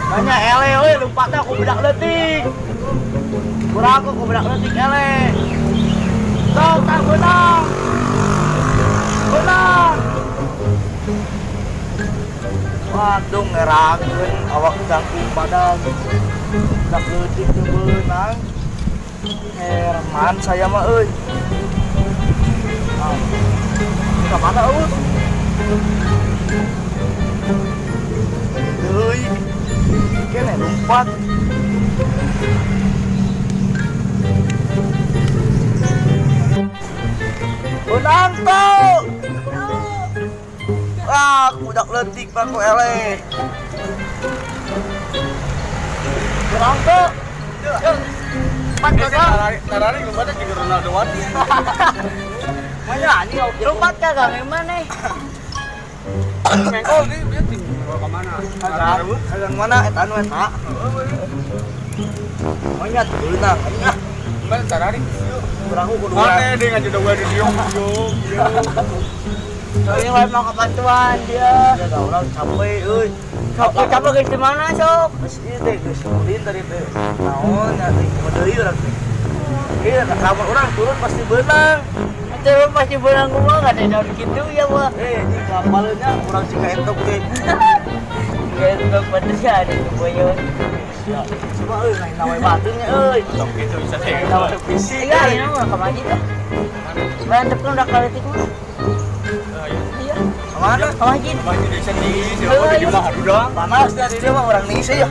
Banyak ele euy lumpatna ku budak leutik. Kurang ku budak leutik ele. Sok tah beunang. Beunang. Waduh ngerakeun awak jangkung badan. Budak leutik teu beunang. Herman saya mah euy. Ah. Ka mana euy? Euy. Kene lompat. Beunang teu. Ah, budak leutik mah ku eleh. Beunang teu. Empat kagak. Tarari lompatnya juga Ronaldo Wati. Mana anjing lompat kagak memang nih. Mengkol dia tinggal ke mana? Kagak mana eta anu eta. Monyet beunang anjing ah. Mana tarari? Urang kudu. Mana dia ngaji udah di diong diong. Soalnya wae mau kebantuan dia. Ya da urang capek euy. Capek capek geus di mana sok? Geus ieu teh geus ulin tadi teh. Naon nya teh kumaha deui urang teh. Iya, lamun urang turun pasti beunang. Turun pasti beunang kumaha kan ada daun kitu ya mah. Eh, ini kapalnya urang sih kaentok teh. Kaentok pedes ya ada keboyon. Ya, coba euy naik nawe batunya euy. Sok gitu bisa teh. Naik nawe fisik. Iya, ini mah ke masjid dah. Mantep kan udah kaletik mah. Iya. Kemana? Ke masjid. Masjid di sini, siapa di mah udah. Panas dari dia mah orang ngisi ya.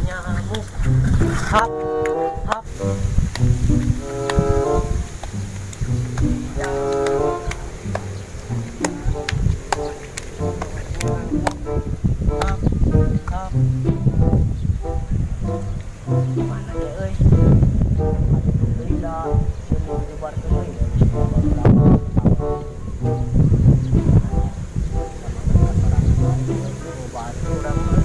Nyamuk. Hap, hap. Hap, hap. Mana ge euy? Deui da sieun disebarkeun euy. Batu urang mah.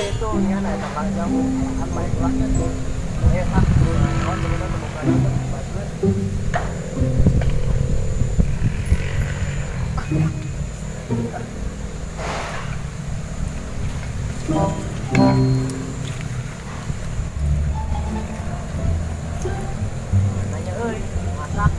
Itu nya na eta kang jamu kan baik ulahnya tuh. Eh ah, naon sebenarnya teu boga batu. Nanya euy, masak.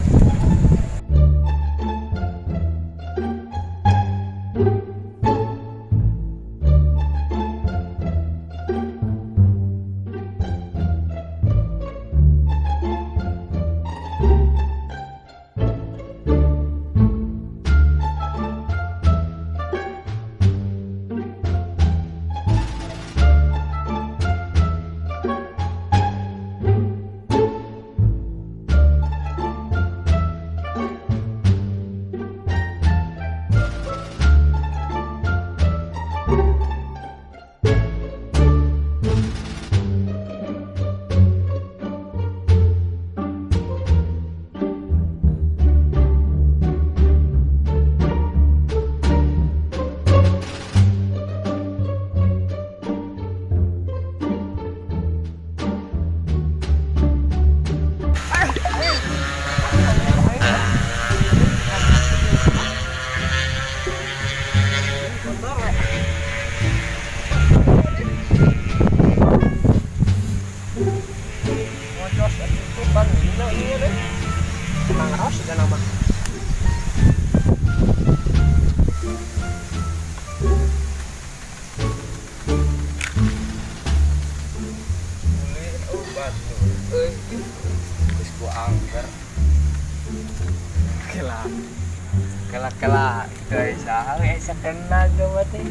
Kela-kela teu saha esa kena geus teh.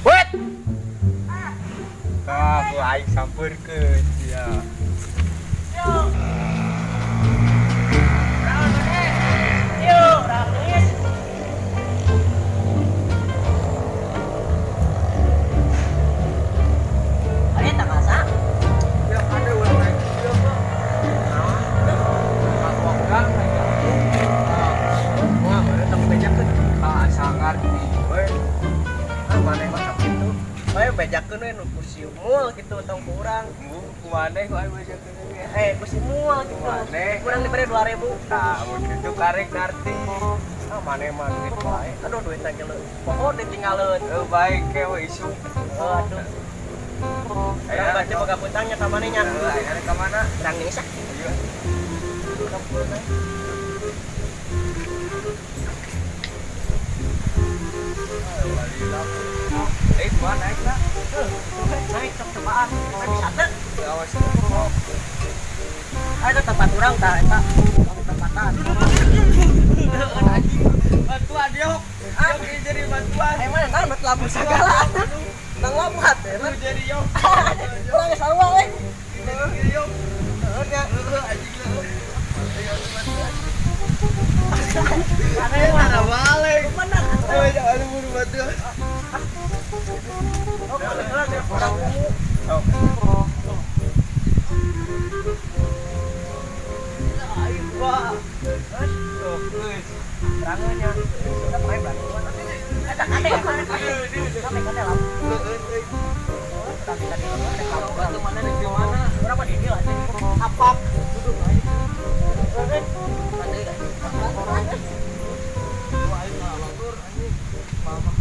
Wet. Ah, ku aing sampeurkeun sia. Yo, ramis. Ari tak asa. Ya ada urang naik ieu kok. Naon? Wah, baru tong bejakeun. Ah, sangar di we. Ah, maneh mah sakitu. Bae bejakeun we nu kursi mul gitu tong ku urang. Ku maneh ku aing bejakeun ge. Eh, kursi mul gitu. Maneh. Kurang dibere 2000. Tah, mun kitu karek ngarti. Ah, maneh mah duit wae. Aduh, duitna ge leuh. Poho ditinggaleun. Heuh baik ke we isu. Oh, aduh. Urang baca boga putangnya ka maneh nya. Heuh, aing arek ka mana? Urang geus ah. Ayo. Eh, gua naik lah. Naik sok cobaan. Mah bisa teu? Awas. Ayo tempat urang tah eta. Tempatan. Anjing, bantuan yok. Yok jadi bantuan. Eh, mana naon bet labu sagala. Nang labu hate Lu jadi yok. Urang geus sarua we. Jadi yok. Heeh nya. Heuh anjing leuh. Ayo bantuan. Aneh Mana balik. Mana? Oh, jangan buru bantuan. Oh, kebetulan ya, orang Oh. Ayo, wah. Terus, Oh, geus. berangannya. Kita main berani. Ada kade, kade, kade, kade lah. Tadi tadi ada kamu. Batu mana nih di mana? Berapa di dia aja? Apa? Duduk aja. Kade, kade. Wah, aing ngalatur anjing. Mama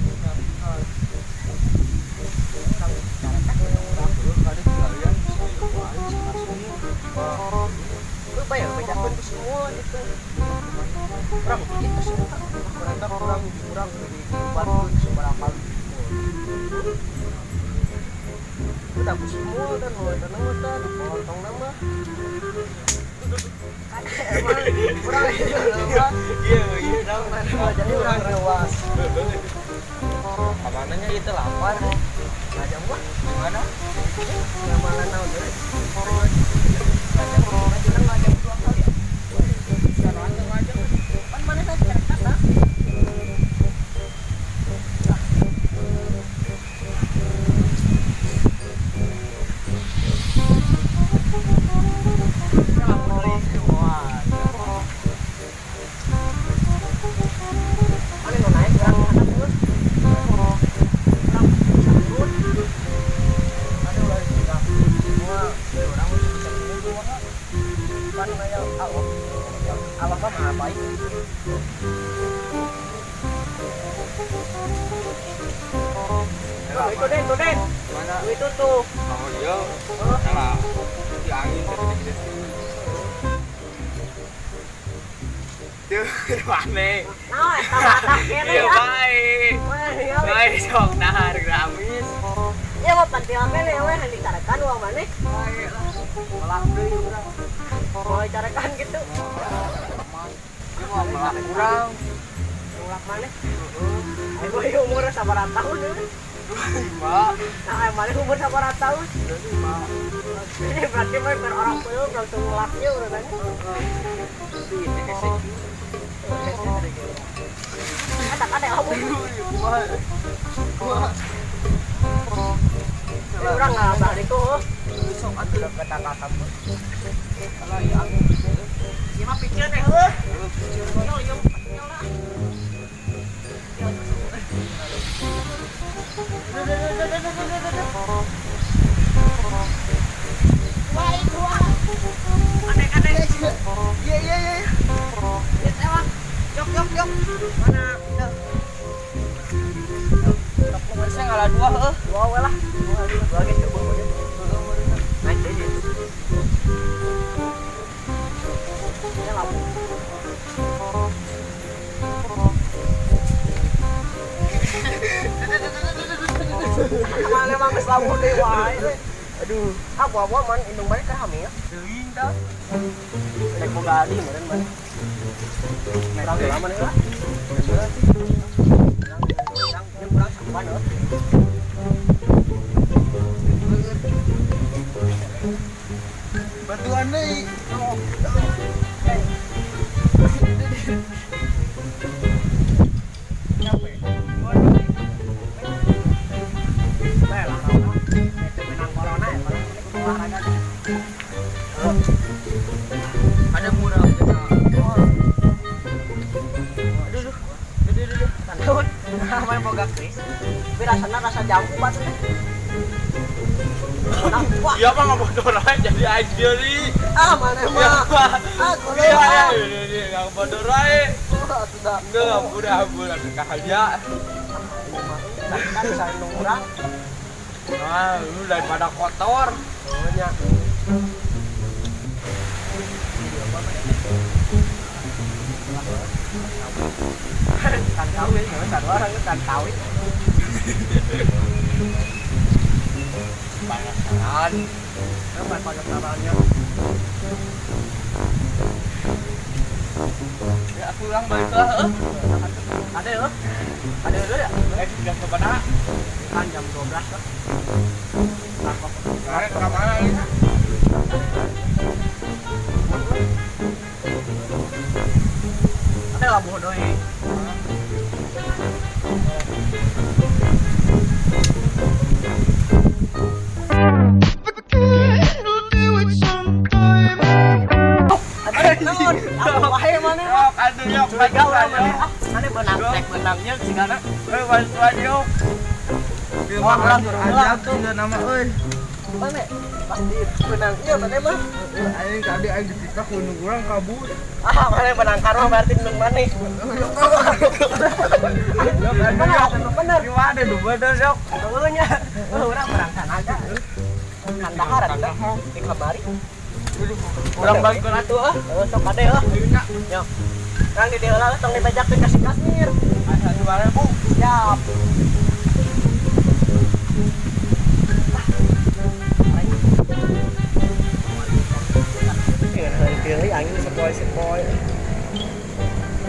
Lu bayar bejakeun ku semua gitu. Kurang gitu sih. Kurang kurang kurang dibantu seberapa. Udah ku semua dan mau tenang dan potong nama. Kurang Iya, iya, tahu. jadi orang rewas. Kamananya itu lapar. Ngajak gua Di mana? yang mana naon deui? Ngajak ngajak ngajak dua kali ya. Pan mana saya cerita dah. Mana nu naik urang anak terus. Urang bisa turun. Ada ulah sudah semua orang bisa turun mah. Pan aya Allah. Allah mah maha baik. Tuh, itu Den, tuh Den. Mana? Itu tuh. Oh iya. Salah. Di angin tadi gede. Tuh, mana? Nah, eta mata kene Iya, ya. baik. Wah, iya. Baik, sok nahar gramis. Ya mah pantil kene we hayang dicarakan uang maneh. Baik lah. Melak deui urang. Mau dicarakan gitu. Ieu mah melak urang. Nulak maneh. Ayo we umur sabaraha tahun euy. 25. Nah, ayo maneh umur sabaraha tahun? 25. Ini berarti mah biar orang peuh langsung ngelaknya urang. Ini hese. Eta kade kamu. Kumaha? Urang nggak balik tuh. Sok atuh ke tangga kamu. Alah, ieu angin gede. Ieu mah piceun teh heuh. Heuh, piceun. Yo yo yo lah. Aneh-aneh. Iya iya iya. Ya tewak. Jok jok jok. Mana? Tok saya ngalah dua heuh. Dua we lah. Dua ge coba we. Naik deui di itu. Ini labu. Mana emang geus lamun deui wae. Aduh, Ah, buah-buah man indung balik ke hamil. teuing tah. Rek boga adi meureun man. Urang heula mana heula? Urang jeung urang sakuan heuh. Bantuan deui. Capek. Bae lah lah. Teu menang corona ya, kalau kudu olahraga. Ada murah kita. Aduh, aduh. Aduh, aduh, aduh. Kantun. Nah, main boga kris. Tapi rasana rasa jambu batu teh. Nah, wah. Iya mah ngabodoh aja jadi aing deui. Ah, mana Iya mah. mah. Ah, kudu. Iya, Ah. iya, iya, ngabodoh aja. Oh, sudah. Enggak, udah ampun, kahaja. Kan saya nunggu urang. Nah, lu daripada kotor. Oh, nya. Kan kawin, kan orang kan kawin. Penasaran. Apa penasarannya? Ya, aku ulang balik lah. Heuh. Ada ya? Ada dulu ya? Eh, jam sabaraha? Kan jam 12 lah. Karek ka mana ieu? Ada lah bodoh deui. Ada naon? Aku wae mana mah. Yok, aduh yok, Curiga urang bantuan mana yok. ah, mana benang rek benangnya sigana. Eh, bantuan yok. Wah, urang turun heula Ajak tuh. juga nama euy. Mana? Pasti benangnya mana mah. Aing tadi aing dititah ku nu urang kabur. Ah, mana benang karma berarti nung mana? Yok, aduh Bener, yok. bener. Gimana tuh bener yok? Heueuh nya. Heuh, urang benang tanaga. Kandahar atuh di kamari. Urang balik ke atuh ah. Heuh, sok ade heuh. Ayo nya. Yo. Urang di dieu heula tong dibejakeun ka si Kasmir. Asa 2000. Siap. Pilih angin sepoi-sepoi.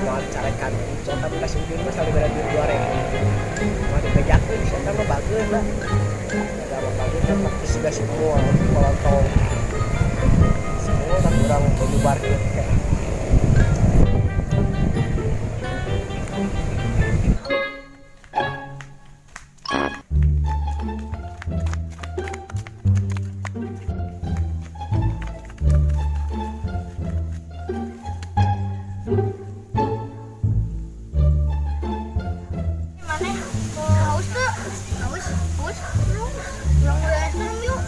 Mau carekan contoh kasih duit mah selalu beda duit 2000. Mau dibejakeun si eta mah bagus lah. Ada mah bagus kan praktis juga semua kalau tong semua kan kurang menyebarkan kayak Mana? Haus tuh. Haus, haus. Belum. Urang beli es krim yuk.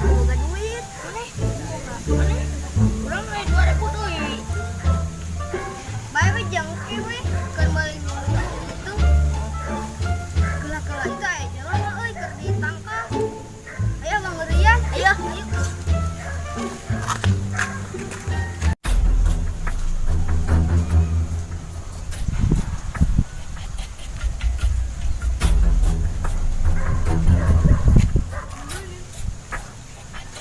Boga duit. Mana? Mana? Urang beli 2000 deui. Bae we jangki we keur meuli dulu itu. Kela-kela itu aya jalan euy keur ditangkap. Ayo mangeureun. Ayo, ayo.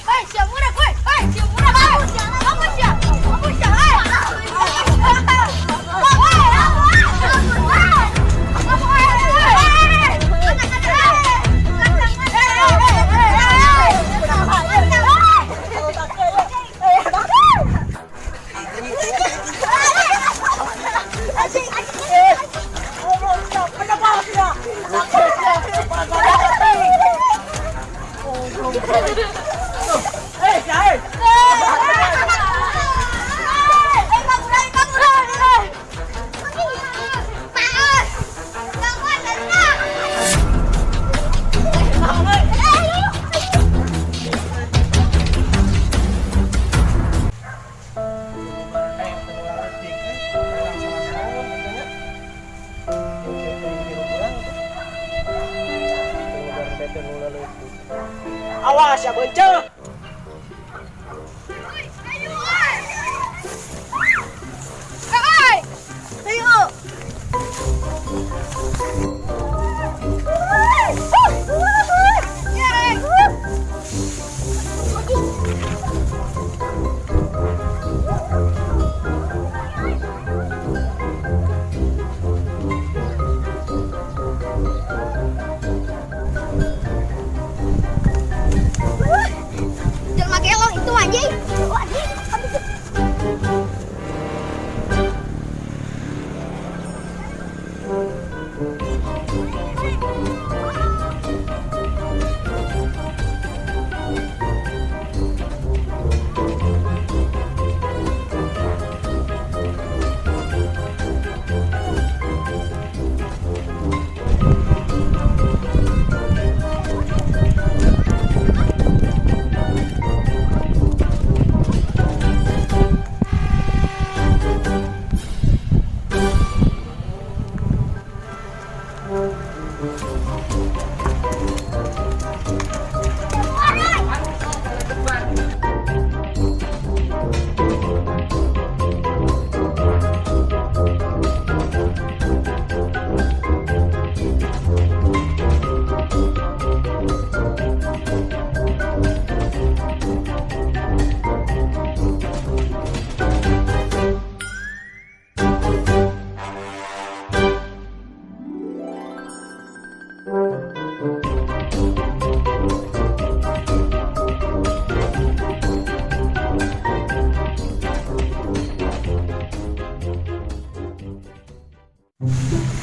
Hei, siap murah, woi. Hei, siap murah, woi. Kamu siap. Kamu siap, hei. Woi, kamu, woi. Eh, cai. Awas ya bence.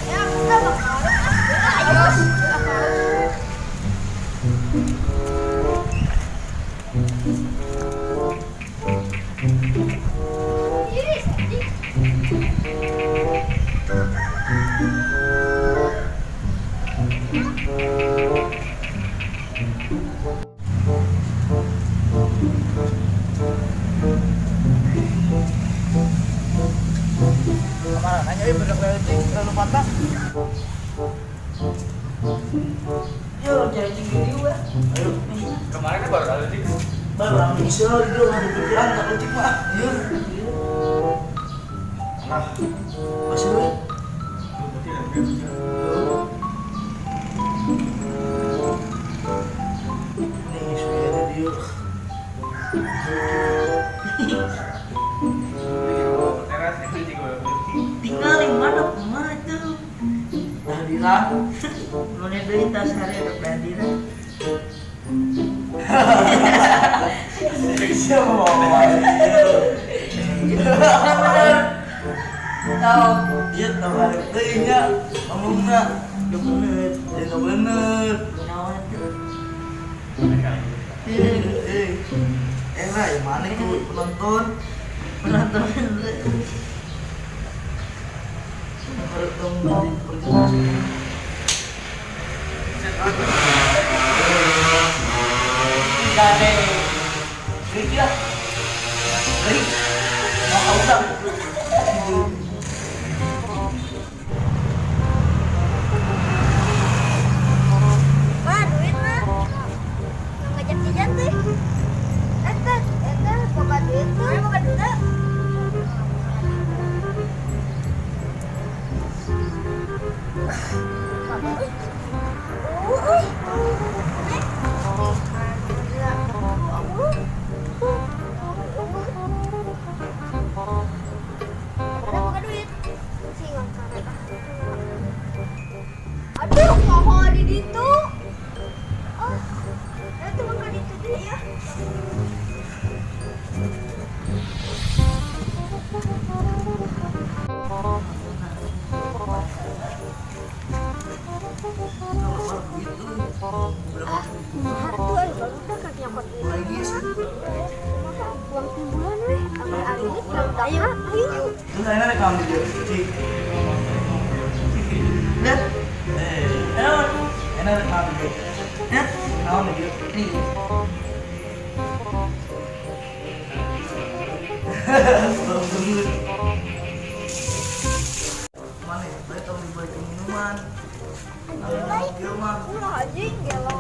Ya, kita bakal. Ayo. Iris, anjing. Kemana nanya euy budak leutik terlalu patah. Yo, cari tinggi dia. Ayo. Kemarin kan baru leutik. Baru orang bisa dia nggak pikiran tak leutik mah. Iya. Nah, Masih lu. berarti leutik. Nih sudah ada dia. Teras itu juga leutik. Tinggal di mana kumaha itu? Nah, Mun deui tas hari ada bandina. Siapa mau Tahu. Iya, tahu hari teuing nya ngomongna. Udah bener, ya udah bener. Naon itu? Eh, enak ya mana ku penonton. Penonton. Harus dong dari perjalanan. Gade. Rick ya. Rick. Mau kau tak? Wah, duit mah. Nggak ngajak jajan tuh. Eta, eta, boga duit tuh. Boga duit tuh. Oh, euy. Ada boga duit. Sing karet ah. Aduh, poho di ditu. Oh, itu mah ka ditu deui ya. Ah, kumaha tuh euy, barudak ka nyokot duit. Lagi sih. Kumaha uang timbulan weh, agar arit barudak. Ayo. Terus akhirnya rekam video. Cik. Lihat. Eh, Naon? enak rekam video. Hah? Naon video? Nih. Belum bener. Mana ya? Baik tong dibalikin minuman. Anjing lain. Iya mah. Ulah anjing gelo.